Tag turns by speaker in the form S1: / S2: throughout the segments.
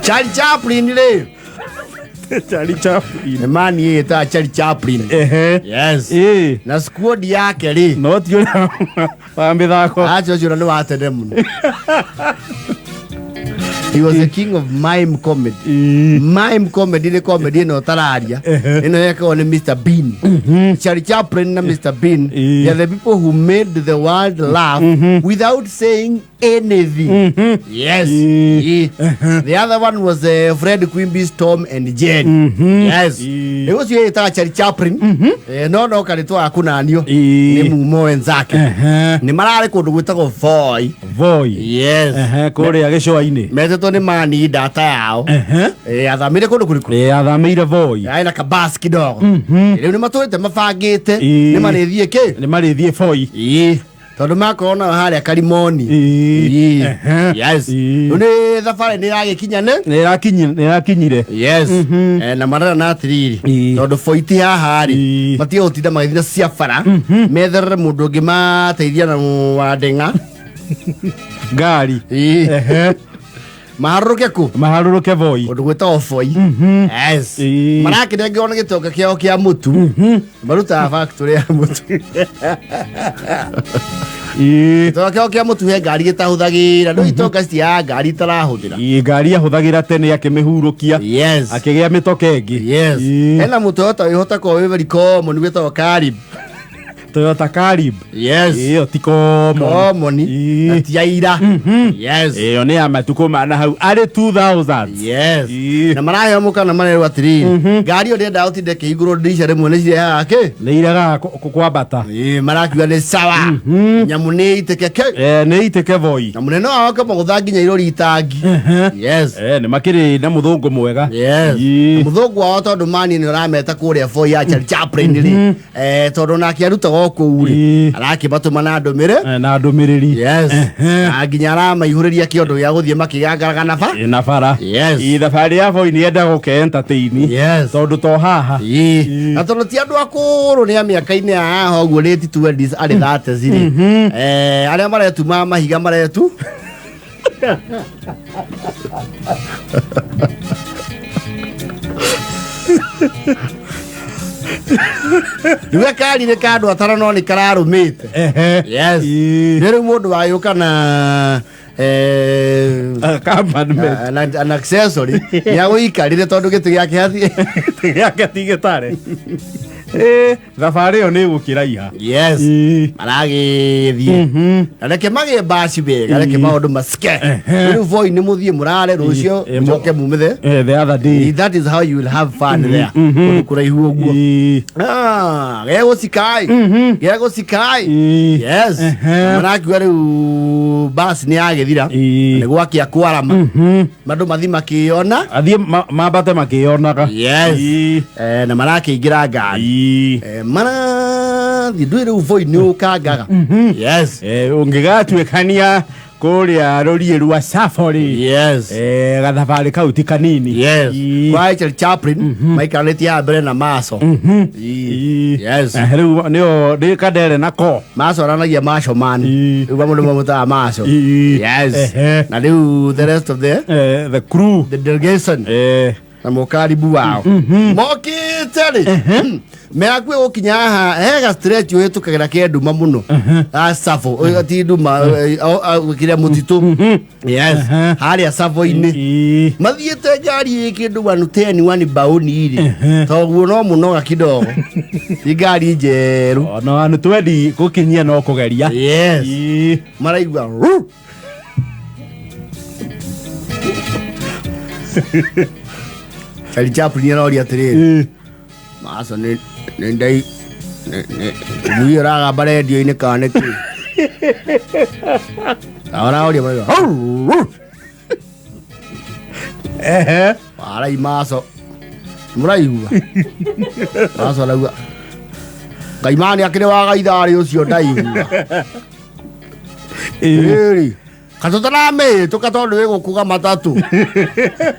S1: Charlie Chaplin rĩ.
S2: Charlie Chaplin.
S1: Nĩ mani ĩtaga Charlie Chaplin.
S2: Ehe.
S1: Yes.
S2: Ĩĩ.
S1: Na squad yake rĩ.
S2: No ti ũrĩa wa mĩthako.
S1: Acio ũcio nĩ wa tene mũno. He was the king of mime comedy.
S2: Ĩĩ.
S1: Mime comedy nĩ comedy ĩno ũtararia.
S2: Ehe.
S1: Ĩno yekagwo nĩ Mr Bean. Charlie Chaplin na Mr Bean.
S2: Ĩĩ.
S1: They are the people who made the world laugh without saying anything. Yes.
S2: Ĩĩ.
S1: Ĩĩ. The other one was Fred Quimby's Tom and Jerry. Yes.
S2: Ĩĩ.
S1: Rĩu ũcio ĩtaga Charlie Chaplin. No no karĩtwa ga kũnanio
S2: Ĩĩ.
S1: nĩ mumo wenzake.
S2: Ehe.
S1: Nĩ mararĩ kũndũ gwĩtagwo Voi.
S2: Voi.
S1: Yes.
S2: Ehe, kũrĩa gĩcũa-inĩ.
S1: Metĩtwo nĩ mani data yao.
S2: Ehe.
S1: Athamĩire kũndũ kũrĩkũ?
S2: Ĩĩ, athamĩire Voi.
S1: Yarĩ na kabasi kidogo. Rĩu nĩ matũrĩte mabangĩte
S2: Ĩĩ.
S1: nĩ marĩthiĩ kĩ?
S2: Nĩ marĩthiĩ Voi.
S1: Ĩĩ. Tondũ makorwo nao harĩa Karimoni.
S2: Ĩĩ.
S1: Ĩĩ.
S2: Ehe.
S1: Yes.
S2: Ĩĩ.
S1: Rĩu nĩ thabarĩ nĩ ĩragĩkinya nĩ?
S2: Nĩ ĩrakinyire.
S1: Yes. Na marera na atiriri
S2: Ĩĩ.
S1: tondũ boiti haha rĩ
S2: Ĩĩ.
S1: matige gũtinda magĩthiĩ na cia bara metherere mũndũ ũngĩ mateithia na wa ndeng'a.
S2: Ngari.
S1: Ĩĩ.
S2: Ehe.
S1: Maharũrũke kũ?
S2: Maharũrũke Voi.
S1: Ũndũ gwĩtagwo Voi. Yes.
S2: Ĩĩ.
S1: Marakĩnengerwo nĩ gĩtonga kĩao kĩa mũtu. Marutaga factory ya mũtu.
S2: Ĩĩ.
S1: Gĩtonga kĩao kĩa mũtu he ngari gĩtahũthagĩra. Rĩu itonga citiaga ngari itarahũthĩra.
S2: Ĩĩ, ngari ahũthagĩra tene akĩmĩhurũkia.
S1: Yes.
S2: Akĩgĩa mĩtoka ĩngĩ.
S1: Yes.
S2: Ĩĩ.
S1: Hena mũtoyota wĩhota korwo wĩ very common wĩtagwo Karib.
S2: Toyota Carib.
S1: Yes.
S2: Ĩyo ti common.
S1: Common.
S2: Ĩĩ.
S1: Na ti ya ira. Yes.
S2: Ĩyo nĩ ya matukũ ma na hau arĩ 2000.
S1: Yes.
S2: Ĩĩ.
S1: Na maraheo mũkana marerwo atĩrĩrĩ ngari ĩyo ndĩendaga ũtinde ĩkĩhingũrwo ndirica rĩmwe nĩ cirehaga kĩ?
S2: Nĩ iregaga kwambata.
S1: Ĩĩ, marakiuga nĩ sawa. Nyamũ nĩ itĩke kĩ?
S2: Nĩ itĩke Voi.
S1: Na mũnene wao akamũgũtha nginya irori itangi. Yes.
S2: Nĩ makĩrĩ na mũthũngũ mwega.
S1: Yes.
S2: Ĩĩ.
S1: Mũthũngũ wao tondũ mani nĩ ũrameta kũrĩa Voi ya Charlie Chaplin rĩ. Tondũ nake arutaga o kũu rĩ.
S2: Ĩĩ.
S1: Arakĩmatũma na ndũmĩrĩ.
S2: Na ndũmĩrĩri.
S1: Yes.
S2: Ehe.
S1: Na nginya aramaihũrĩria kĩondo gĩa gũthiĩ makĩgangaraga na ba.
S2: Ĩĩ, na bara.
S1: Yes.
S2: Ĩĩ, thabarĩ ya Voi nĩ yendaga gũke entertain.
S1: Yes.
S2: Tondũ to haha.
S1: Ĩĩ.
S2: Ĩĩ.
S1: Na tondũ ti andũ akũrũ nĩ a mĩaka-inĩ ya haha ũguo late 20s arĩ 30s rĩ. Arĩa maretuma mahiga maretu. Rĩu gakari nĩ ka andũ atano no nĩ kararũmĩte.
S2: Ehe.
S1: Yes.
S2: Ĩĩ.
S1: Nĩ rĩu mũndũ wagĩũka na
S2: Accompaniment.
S1: an accessory nĩ agũikarire tondũ gĩtĩ gĩake hathi
S2: Gĩake ti gĩtare. Ĩĩ, thabarĩ ĩyo nĩ ĩgũkĩraiha.
S1: Yes.
S2: Ĩĩ.
S1: Maragĩthiĩ na reke magĩe mbaci wega reke maũndũ masike. Rĩu Voi nĩ mũthiĩ mũrare rũciũ
S2: Ĩĩ,
S1: mũcoke mumĩthe.
S2: The other day.
S1: That is how you will have fun there. Kũndũ kũraihu ũguo.
S2: Ĩĩ.
S1: Ah, gegũcikai gegũcikai.
S2: Ĩĩ.
S1: Yes.
S2: Ehe.
S1: Marakiuga rĩu basi nĩ yagĩthira.
S2: Ĩĩ.
S1: Nĩ gwakia kwarama. Andũ mathi makĩona.
S2: Athiĩ mambate makĩyonaga.
S1: Yes.
S2: Ĩĩ.
S1: Na marakĩingĩra ngari.
S2: Ĩĩ.
S1: Marathiĩ ndũĩ rĩu Voi nĩ ũkangaga. Yes.
S2: Ũngĩgatuĩkania kũrĩa rũriĩ rwa Safo rĩ.
S1: Yes.
S2: Gathabarĩ kau ti kanini.
S1: Yes.
S2: Ĩĩ.
S1: Kwa Charlie Chaplin maikarĩtie haha mbere na Maso. Ĩĩ.
S2: Ĩĩ.
S1: Yes.
S2: Rĩu nĩo nĩ kandere nako.
S1: Maso aranagia Maso man.
S2: Ĩĩ.
S1: Rĩu mũndũ mamũtaga Maso.
S2: Ĩĩ.
S1: Yes.
S2: Ehe.
S1: Na rĩu the rest of the
S2: The crew.
S1: the delegation na mũkaribu wao mokĩte rĩ mehakuhĩ gũkinya haha he ga stretch ũhĩtũkagĩra ke nduma mũno a Savo ti nduma kĩrĩa mũtitũ. Yes. Harĩa Savo-inĩ
S2: Ĩĩ.
S1: mathiĩte ngari ĩ kĩndũ 110 one baũni rĩ toguo no mũnoga kidogo ti ngari njerũ.
S2: Ona wanũ twendi gũkinyia no kũgeria.
S1: Yes.
S2: Ĩĩ.
S1: Maraigua ru. Charlie Chaplin aroria atĩrĩrĩ
S2: Ĩĩ.
S1: Maco nĩ nĩ ndai nĩ ũragamba rendio-inĩ kana nĩ kĩ araoria maraigua "Hau, hau."
S2: Ehe.
S1: Warai Maco mũraigua Maco arauga Ngai mani akĩrĩ wa gaitharĩ ũcio ndaigua.
S2: Ĩĩ.
S1: Rĩrĩ katũtaramĩtũka tondũ wĩ gũkuga matatũ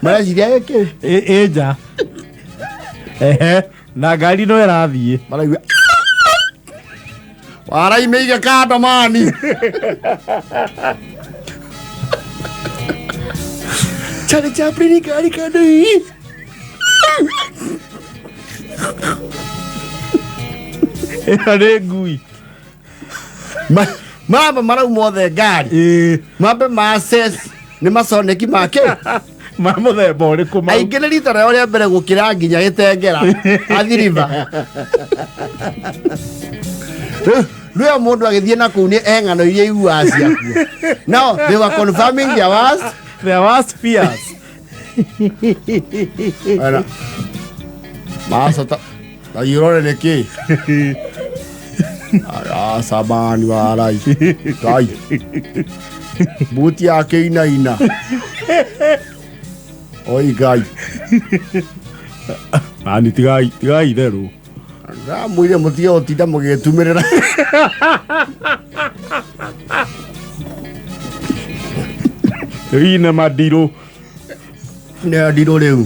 S1: mareciria ĩkĩ
S2: Ĩ nja. Ehe. Na ngari no ĩrathiĩ.
S1: Maraigua warai mĩige kando mani. Charlie Chaplin ngari kando hii.
S2: Ĩyo nĩ ngui.
S1: Mamba marauma othe ngari.
S2: Ĩĩ.
S1: Mambe ma assess nĩ maconeki make.
S2: Ma mũthemba ũrĩkũ mau?
S1: Aingĩ nĩ rita rĩao rĩa mbere gũkĩra nginya gĩtengera athiriba. Rĩu mũndũ agĩthiĩ na kũu nĩ e ng'ano iria iguaga ciakuo. Now they were confirming their words.
S2: There was fears.
S1: Ara. Masa ta ta yurore nĩ kĩ? Ara samani warai. Kai. Buti yake inaina. Oi Ngai.
S2: Mani tigai tigai itherũ.
S1: Ndamwĩrire mũtige gũtinda mũgĩtumĩrĩra.
S2: Ine madirũ.
S1: Nĩ ndirũ rĩu.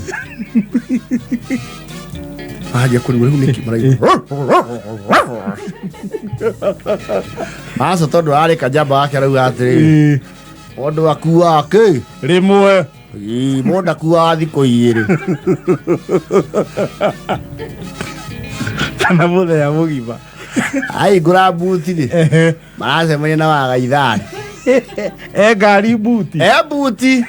S1: Anjia kũrigwo rĩu nĩkĩ maraigua. Aca tondũ arĩ kajamba wake arauga atĩrĩrĩ.
S2: Ĩĩ.
S1: Mũndũ akuaga kĩ?
S2: Rĩmwe.
S1: Ĩĩ, mũndũ akuaga thikũ igĩrĩ.
S2: Kana mũthenya mũgima.
S1: Ahingũra mbuti rĩ,
S2: Ehe.
S1: maracemania na wagaithari.
S2: E ngari mbuti.
S1: E mbuti.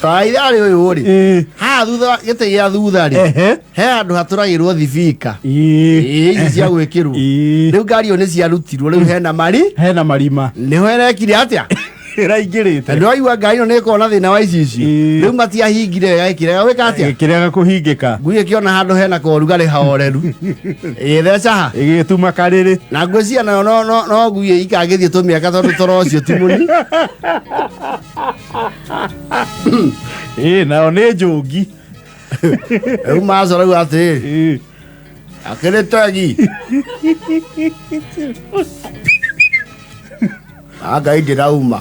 S1: Wagaithari ũyũ rĩ,
S2: Ĩĩ.
S1: haha thutha gĩtĩ gĩa thutha rĩ,
S2: Ehe.
S1: he handũ hatũragĩrwo thibika.
S2: Ĩĩ.
S1: Ĩĩ, ici cia gwĩkĩrwo.
S2: Ĩĩ.
S1: Rĩu ngari ĩyo nĩ ciarutirwo, rĩu hena mari,
S2: Hena marima.
S1: nĩho ĩrekire atĩa?
S2: Ĩraingĩrĩte.
S1: Andũ aigua ngari ĩno nĩ ĩkoragwo na thĩna wa icicio.
S2: Ĩĩ.
S1: Rĩu matiahingire wega ĩkĩrega gwĩka atĩa?
S2: Ĩkĩrega kũhingĩka.
S1: Ngui ĩkĩona handũ hena korugarĩ horeru. Ĩtheca ha.
S2: Ĩgĩtuma karĩrĩ.
S1: Na ngwĩciria nayo no no no ngui ikangĩthiĩ tũmĩaka tondũ toro ũcio ti mũni.
S2: Ĩĩ nayo nĩ njũngi.
S1: Rĩu maco rauga atĩrĩrĩ,
S2: Ĩĩ.
S1: akĩrĩ tegi. Ngai ndĩrauma.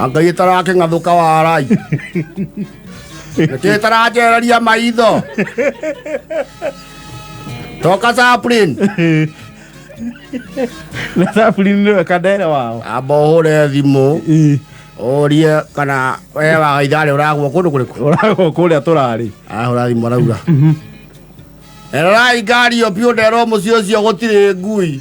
S1: Ngai ĩtarakĩng'athũka warai. Nĩkĩ ĩtaranjereria maitho? Toka Chaplin.
S2: Na Chaplin nĩwe kandere wao.
S1: Amba ũhũre thimũ
S2: Ĩĩ.
S1: ũrie kana we wagaitharĩ ũragwo kũndũ kũrĩkũ.
S2: Ũragwo kũrĩa tũrarĩ.
S1: Ahũra thimũ arauga. Erorai ngari ĩyo biũ nderwo mũciĩ ũcio gũtirĩ ngui.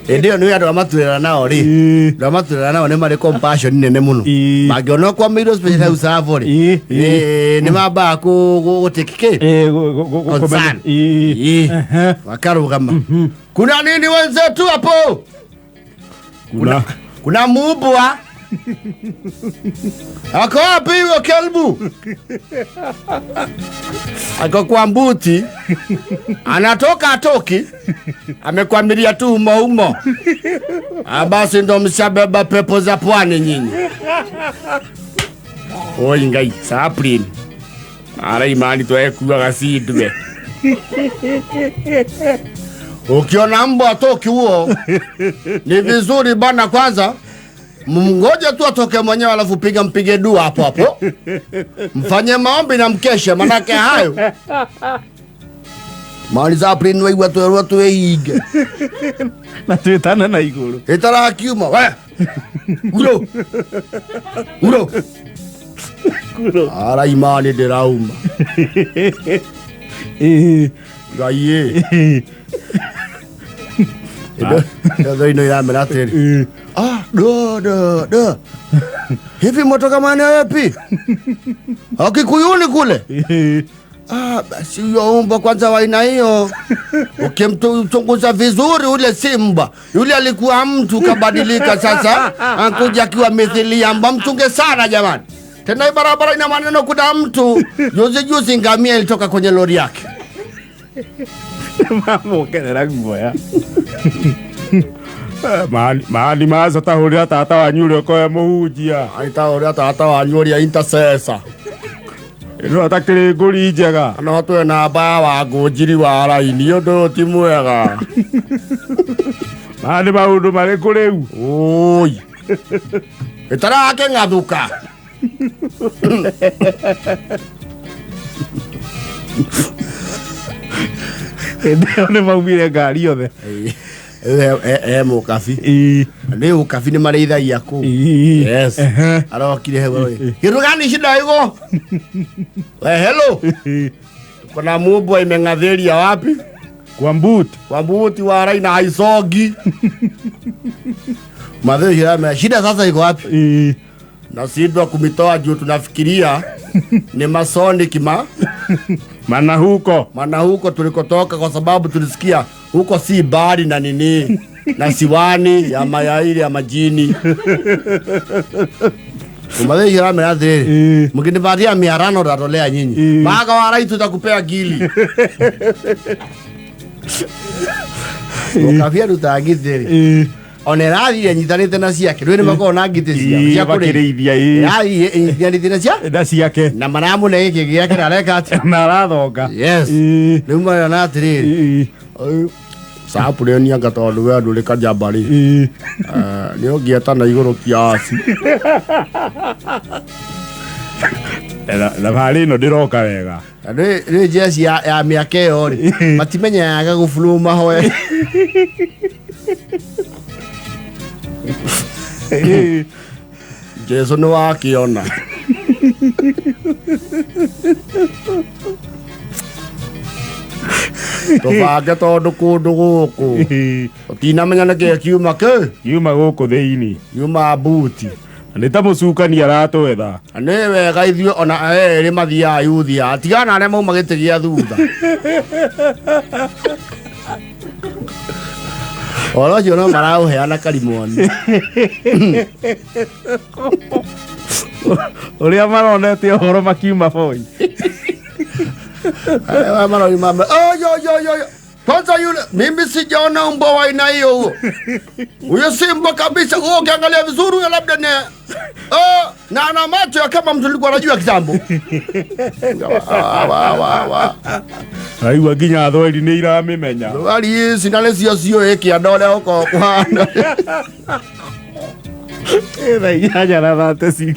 S1: Hĩndĩ ĩyo nĩ andũ a matuĩra nao rĩ.
S2: Ĩĩ.
S1: Andũ a matuĩra nao nĩ marĩ compassion nene mũno.
S2: Ĩĩ.
S1: Mangĩona kwamĩirwo special house avo rĩ.
S2: Ĩĩ.
S1: Ĩĩ, nĩ mambaga gũtake kĩ?
S2: Ĩĩ,
S1: Concern.
S2: Ĩĩ.
S1: Ĩĩ.
S2: Ehe.
S1: Wakarũgama. Kuna nini wenzetu hapo?
S2: Kuna.
S1: Kuna mubwa. Ako wapi huyo kelbu? Ako kwa mbuti. Anatoka atoki. Amekwamilia tu umo umo. Ah, basi ndo mshabeba pepo za pwani nyinyi. Oi Ngai, Chaplin. Ara imani twekuaga cindwe. Ukiona mbwa atoki huo ni vizuri bana, kwanza mngoje tu atoke mwenyewe, alafu piga mpige dua hapo hapo, mfanye maombi na mkeshe, manake hayo mali za April waigua twerwo twĩhinge
S2: Na twĩtane na igũrũ.
S1: ĩtarakiuma we uro uro araimani ndĩrauma
S2: Ĩĩ.
S1: Ngai ĩ
S2: Ĩĩ.
S1: ĩno iramera atĩrĩrĩ.
S2: Ĩĩ.
S1: Ah, do do do. Hivi motoka maeneo yapi? Akikuyuni kule.
S2: Ĩĩ.
S1: Ah, basi huyo umbwa kwanza wa aina hiyo. Ukimchunguza vizuri ule simba, yule alikuwa mtu kabadilika sasa, ankuja akiwa mithili ya mbwa. Mchunge sana jamani. Tena hii barabara ina maneno, kuna mtu juzi juzi ngamia ilitoka kwenye lori yake.
S2: Mamuokerera guoya. Mani maco tahũrĩra tata wanyu ũrĩa ũkoragwo e mũhunjia.
S1: Aita ũrĩa tata wanyu ũrĩa intercessor.
S2: Ĩno atakĩrĩ ngũri njega.
S1: No twĩ namba wa ngũnjiri wa raini ũndũ ũyũ ti mwega.
S2: Maya nĩ maũndũ marĩkũ rĩu?
S1: Oi. Ĩtarakĩng'athũka.
S2: Hĩndĩ ĩyo nĩ maumire ngari yothe.
S1: E mũkabi.
S2: Ii.
S1: Nĩ ũkabi nĩ marĩithagia kũu.
S2: Ii.
S1: Yes.
S2: Ehe.
S1: Arokire hau aroi. Kitu gani shida iko? We hello. Kuna mubwa imeng'adhiria wapi?
S2: Kwa boot.
S1: Kwa mbuti wa rai na haisogi. Madhuri shida sasa iko wapi?
S2: Ii.
S1: Nashindwa kumitoa juu tunafikiria ni masoni kima
S2: Mana huko.
S1: maana huko tulikotoka, kwa sababu tulisikia huko si bari na nini na siwani ya mayairi ya majini. Umathĩra atĩrĩrĩ,
S2: Ii.
S1: mkinipatia 500 tatolea nyinyi
S2: Ii.
S1: maka warai tutakupea gili ukabia ruta ngitĩ rĩ
S2: Ii.
S1: ona ĩrathire nyitanĩte na ciake rwĩ nĩ makoragwo na ngitĩ ciao
S2: Ii,
S1: cia kũrĩithia.
S2: makĩrĩithia, ii.
S1: Ĩrathiĩ ĩnyitanĩte na cia
S2: Na ciake.
S1: na maramũne gĩkĩ gĩake na areka atĩa.
S2: Na arathonga.
S1: Yes.
S2: Ii.
S1: Rĩu marona atĩrĩrĩ,
S2: Ii.
S1: sapurenianga tondũ we ndũrĩ kajamba rĩ,
S2: Ii.
S1: nĩ ũngĩetana igũrũ kiasi.
S2: Thabarĩ ĩno ndĩroka wega.
S1: Na rĩ jeci ya mĩaka ĩyo rĩ, matimenyaga gũburu mahoe.
S2: Ii.
S1: Jesu nĩ wakĩona. Tũbange tondũ kũndũ gũkũ
S2: Ii.
S1: ũtinamenya nĩkĩĩ kiuma kĩ
S2: Yuma gũkũ thĩinĩ.
S1: kiuma mbuti.
S2: Na nĩ ta mũcukani aratwetha.
S1: Na nĩ wega ithuĩ ona erĩ mathiaga yuthia tigana na arĩa mauma gĩtĩ gĩa thutha. Ũhoro ũcio no maraũheana karimoni.
S2: Ũrĩa maronete ũhoro makiuma boi.
S1: Arĩa marori mame, "Oh, yo, yo, yo, yo. Kwanza yule mimi sijaona mbwa wa aina hiyo huo. Huyo si mbwa kabisa. Huo ukiangalia vizuri huyo labda ni oh, na ana macho ya kama mtu alikuwa anajua kitambo. Wa, wa, wa, wa.
S2: Raigua nginya thweri nĩ iramĩmenya.
S1: Rwari ici na nĩcio ciũĩ kĩanda ũrĩa ũkoragwo kũhana.
S2: Thaa 8:36.